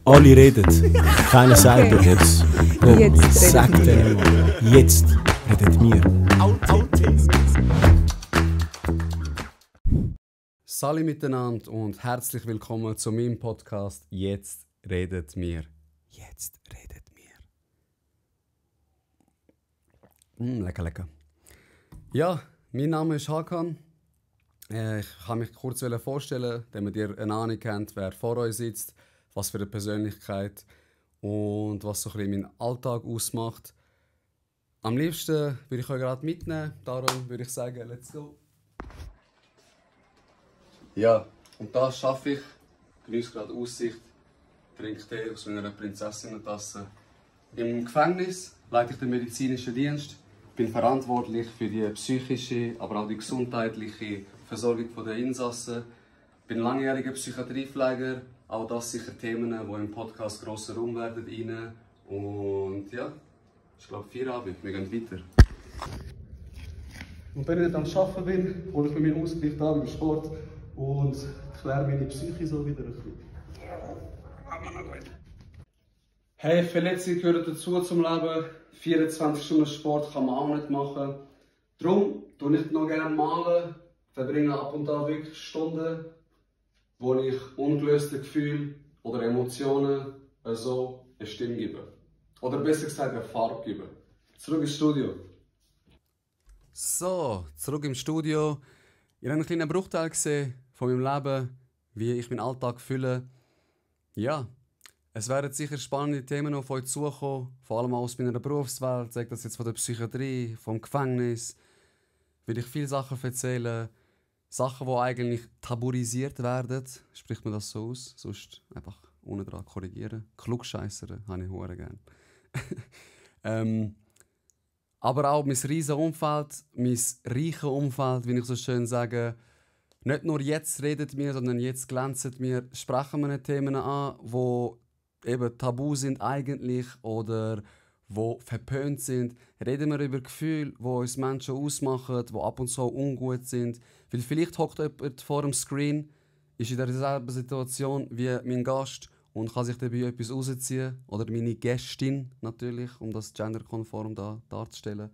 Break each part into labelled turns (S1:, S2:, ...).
S1: Alle reden. Keiner sagt doch jetzt. Komm,
S2: Jetzt
S1: sag
S2: redet
S1: denen mal. Jetzt redet wir.
S3: Salut miteinander und herzlich willkommen zu meinem Podcast «Jetzt redet mir». Jetzt redet mir. Lecker, lecker. Ja, mein Name ist Hakan. Ich kann mich kurz vorstellen, damit ihr eine Ahnung habt, wer vor euch sitzt, was für eine Persönlichkeit und was so ein bisschen meinen Alltag ausmacht. Am liebsten würde ich euch gerade mitnehmen, darum würde ich sagen, let's go. Ja, und das schaffe ich. Genieße gerade Aussicht, trinke Tee aus meiner Prinzessinnen-Tasse. Im Gefängnis leite ich den medizinischen Dienst, bin verantwortlich für die psychische, aber auch die gesundheitliche Versorgung der Insassen. Bin langjähriger Psychiatriepfleger, auch das sicher Themen, die im Podcast grosser Raum werden rein. Und ja, ich glaube Feierabend, wir gehen weiter. Und wenn ich nicht am Arbeiten bin, hole ich mir meinen Ausgleich da beim Sport und kläre meine Psyche so wieder ein bisschen. Hey, Verletzung gehört dazu zum Leben. 24 Stunden Sport kann man auch nicht machen. Darum tue ich noch gerne malen, verbringe ab und an wirklich Stunden, wo ich ungelöste Gefühle oder Emotionen so eine Stimme gebe. Oder besser gesagt eine Farbe gebe. Zurück ins Studio. So, zurück im Studio. Ihr habt einen kleinen Bruchteil gesehen von meinem Leben, wie ich meinen Alltag fühle. Ja, es werden sicher spannende Themen auf euch zukommen, vor allem aus meiner Berufswelt, sei das jetzt von der Psychiatrie, vom Gefängnis. Will ich viele Sachen erzählen, Sachen, die eigentlich tabuisiert werden, spricht man das so aus, sonst einfach ohne dran korrigieren. Klugscheissern habe ich hure gern. Aber auch mein riesiges Umfeld, mein reiches Umfeld, wie ich so schön sage. Nicht nur jetzt redet wir, sondern jetzt glänzen wir, sprechen wir Themen an, die eben tabu sind eigentlich oder die verpönt sind. Reden wir über Gefühle, die uns Menschen ausmachen, die ab und zu ungut sind. Weil vielleicht hockt jemand vor dem Screen, ist in derselben Situation wie mein Gast und kann sich dabei etwas rausziehen. Oder meine Gästin natürlich, um das genderkonform darzustellen.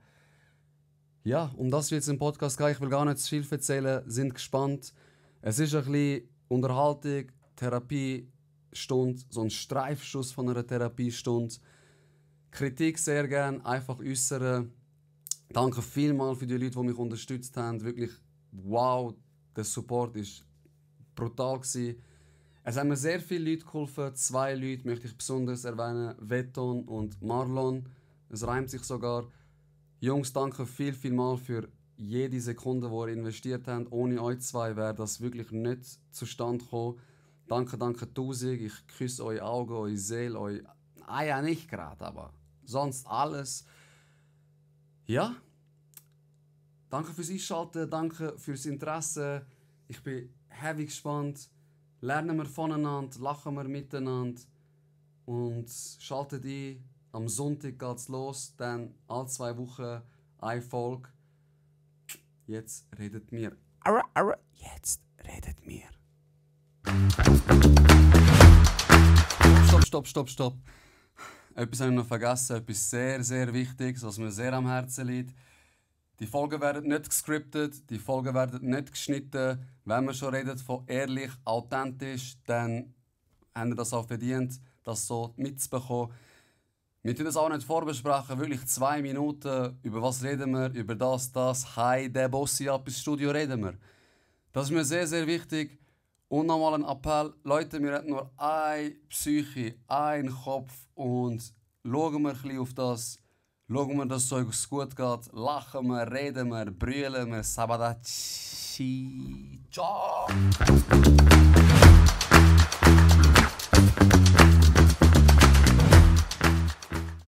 S3: Ja, um das wird es im Podcast gehen. Ich will gar nicht zu viel erzählen, sind gespannt. Es ist ein bisschen Unterhaltung, Therapiestunde, so ein Streifschuss von einer Therapiestunde. Kritik sehr gerne, einfach äußern. Danke vielmals für die Leute, die mich unterstützt haben. Wirklich, wow, der Support war brutal gewesen. Es haben mir sehr viele Leute geholfen. 2 Leute möchte ich besonders erwähnen, Veton und Marlon. Es reimt sich sogar. Jungs, danke vielmals für jede Sekunde, die ihr investiert habt. Ohne euch 2 wäre das wirklich nicht zustande gekommen. Danke 1000. Ich küsse eure Augen, eure Seele, eure Eier nicht gerade, aber sonst alles. Ja. Danke fürs Einschalten, danke fürs Interesse. Ich bin heavy gespannt. Lernen wir voneinander, lachen wir miteinander. Und schaltet ein. Am Sonntag geht's los, dann alle 2 Wochen eine Folge. Jetzt redet mir. Jetzt redet mir. Stopp. Etwas habe ich noch vergessen, etwas sehr, sehr Wichtiges, was mir sehr am Herzen liegt. Die Folgen werden nicht gescriptet, die Folgen werden nicht geschnitten. Wenn wir schon reden von ehrlich, authentisch, dann haben wir das auch verdient, das so mitzubekommen. Wir tun das auch nicht vorbesprechen, wirklich 2 Minuten. Über was reden wir? Über das. Hi, der Bossi ab ins Studio reden wir. Das ist mir sehr, sehr wichtig. Und nochmal ein Appell. Leute, wir haben nur eine Psyche, einen Kopf. Und schauen wir ein bisschen auf das. Schauen wir, dass es uns gut geht. Lachen wir, reden wir, brüllen wir. Sabadachi. Ciao.